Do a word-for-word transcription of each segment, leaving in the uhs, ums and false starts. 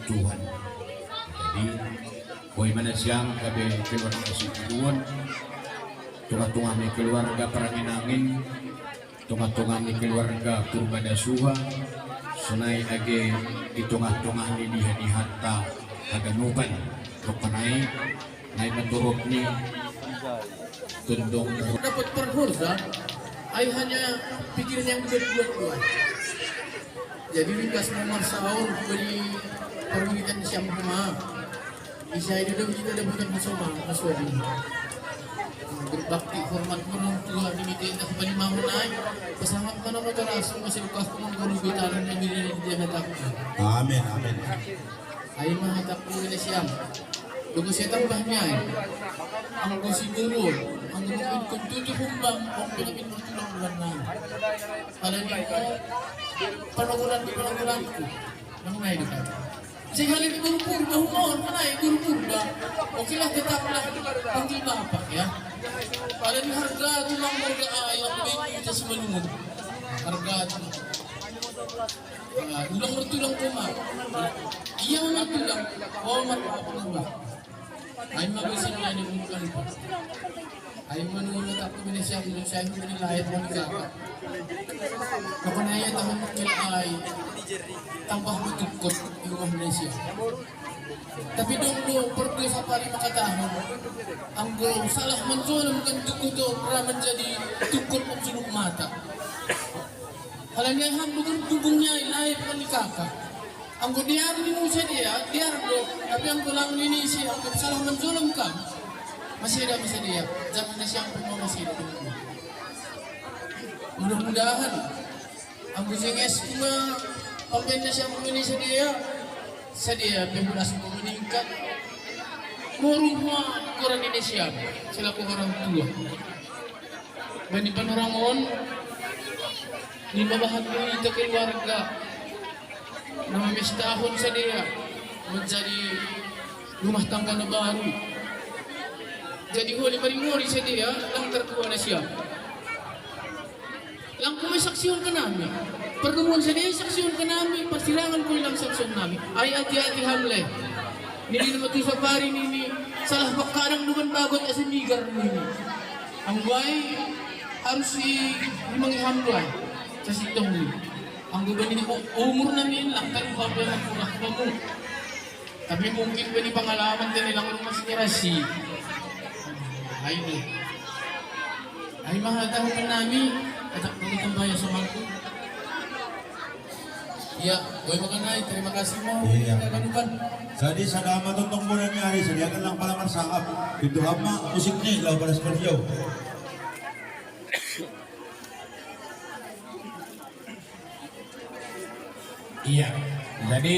Tuhan. Jadi, bagaimana siang kami keluarga Sibuan, tengah-tengah ni keluarga Perangin-angin, tengah-tengah ni keluarga Purba Dasuha, sonai age di tengah-tengah ni diha-dihata haganupan, rukun ai, nai menurut ni tundung. Dapat perhursa, ai hanya pikiran yang buat-buat doang. Jadi ringkas memaksa orang beri perwiritan siam rumah. Isai duduk kita ada bukan masoma, masoma. Berbakti hormat orang tua di meja yang tak bani mau naik. Pesangat mana mau terasa masih lukas pun guru kita dan yang dia datang. Amin, amin. Ai mahatap ko ina siam. Dogo sia tambah niai. Anggo si guru, anggo mungkin kun tujuh humbang, ang pinapin bertulang bulan nai. Pada ni mo, panogolan di panogolan ko. Nang nai dekat. Sehali di guru purba, humor, kanai guru purba. Oke lah, tetaplah. Panggil bapak ya. Pada ni harga tulang, harga ayam, ini kita semua. Harga tulang. Ah, ulang bertulang ko ma. Iya, ma bertulang. Oh, ma bertulang. Ai ma bisa na ni bukan. Ai ma nuna tak tu bini siang, bini siang, bini lahir, bini kaka. Maka na iya tahun makin ai. Tambah bertukut di rumah Malaysia. Tapi dong do perdu sapari makatahon. Anggo salah manjolam kan tukuto ra menjadi tukut manjuluk mata. Halani ai ham bukan dukungnya ai, lahir kan di kaka. Anggo diar di Musa dia, diar do. Tapi anggo lang ini si anggo salah manjolam kan. Masih ada, masih ada. Zaman na siang pun masih ada. Mudah-mudahan anggo jenges kuma pambenna siang ini sadia, sadia pembelas meningkat. Moru ma koran ini siang selaku orang tua. Bani panorang on, ni mabahat berita keluarga. Nama mestahon sadia menjadi rumah tangga na baru. Jadi holi maringori sadia lang tertua na siang. Lang kumai saksihon kanami. Pertemuan sadia saksihon kanami, persidangan ko lang saksihon nami. Ai ati-ati hamle. Nini nama tu sapari nini salah pakadang dengan bagot asa migar nini. Anggo ai harus i mangi ham do ai. Sasintong ni. Anggo bani umur nami lang kan bapak murah kamu. Tapi mungkin bani pengalaman tadi lang rumah sekarasi. Ai ni. Ai maha tahu nami, kata kami tambah ya sama aku. Ya, boy makan ai, terima kasih mau. Iya. Kita kan. Jadi sadama tontong bola ni hari sediakan lang pala marsangap. Itu apa musik ni lau pada seperti jauh. Iya. Jadi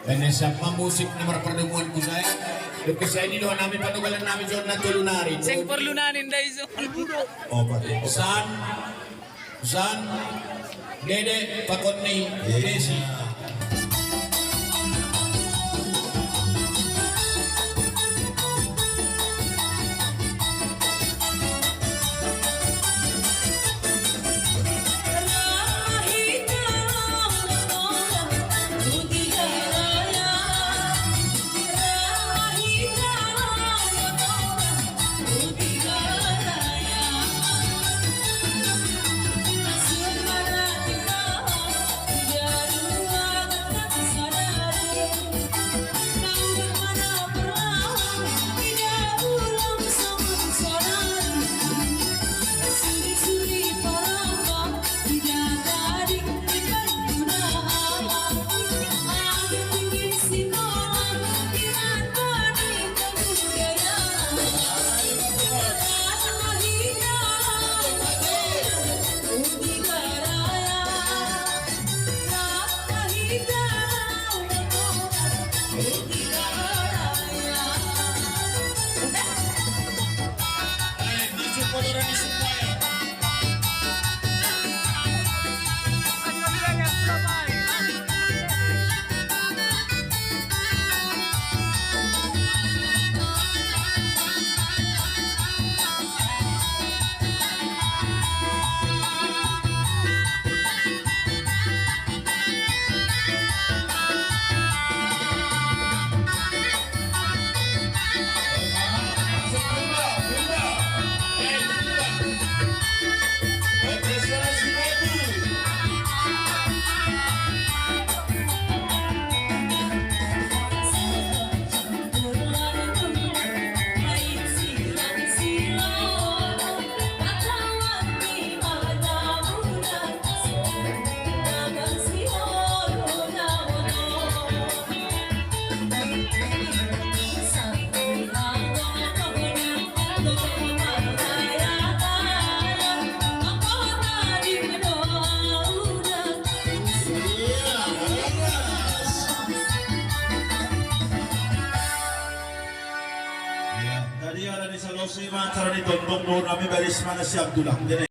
dan siapa musik nomor pertemuan ku saya? Terus saya ini doa nami patugalan nami zona tolu nari. Sing perlu nanin dai zona. Oh, pati. San, San, Dede, pakot ni Desi. Ya, tadi ada di Salosi, acara di Tontong, nami baris mana siap tulang.